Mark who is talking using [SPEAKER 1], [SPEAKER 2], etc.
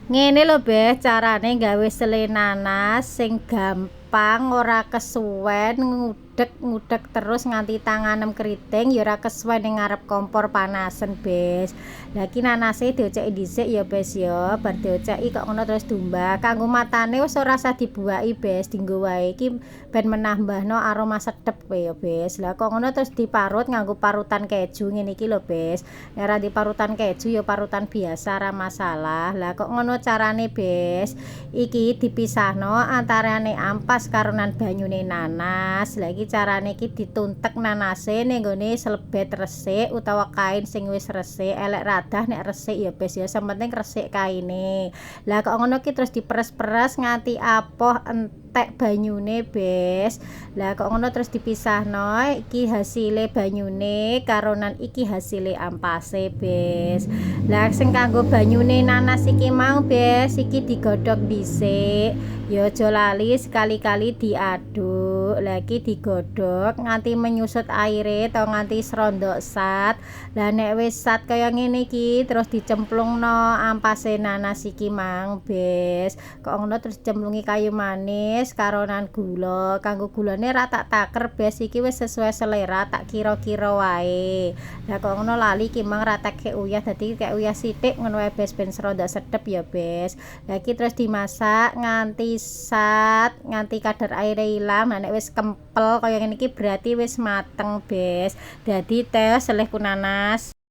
[SPEAKER 1] Ngene lho, Bes, carane gawe sele nanas sing gampang, ora kesuwen ngudek-ngudek terus nganti tanganem kriting ya ora kesuwen ning ngarep kompor panasen, Bes. Lah, iki nanase dioceki dhisik ya, Bes, ya. Bar dioceki kok ngono terus diumbah. Kanggo matane wis ora usah dibuwaki, Bes, dinggo wae iki ben menambahno aroma sedep kowe ya, Bes. Lah, kok ngono terus diparut nganggo parutan keju ngene iki lho, Bes. Nek ora parutan keju ya parutan biasa ora masalah. Lah, kok ngono carane, Bes. Iki dipisahno antarane ampas karo nan banyune nanas. Lah, iki carane iki dituntek nanase ning gone slebet resik utawa kain sing wis resik, elek radah nek resik ya, Bes, ya, sing penting resik kaine. Lah, kok ngono ki terus diperes-peres nganti apoh entek banyune, Bes. Lah, kok ngono terus dipisahno, iki hasile banyune karo nan iki hasile ampase, Bes. Lah, sing kanggo banyune nanas iki mau, Bes, iki digodhog dhisik. Ya aja lali sekali-kali diaduk. Lah, iki digodhog nganti menyusut aire to, nganti srondok sat. Lah, nek wis sat kaya ngene iki terus dicemplungno ampase nanas iki mang, Bes. Kok ngono terus dicemplungi kayu manis karo nan gula. Kanggo gulane ora tak taker, Bes, iki wis sesuai selera, tak kira-kira wae. Lah, kok ngono lali iki mang ra tak kek uyah, dadi kek uyah sithik ngono wae, Bes, ben srondok sedep ya, Bes. Lah, iki terus dimasak nganti sat, nganti kadar aire ilang. Nah, nek wis kempel kaya ngene iki berarti wis mateng, Bes. Dadi tes selehku nanas.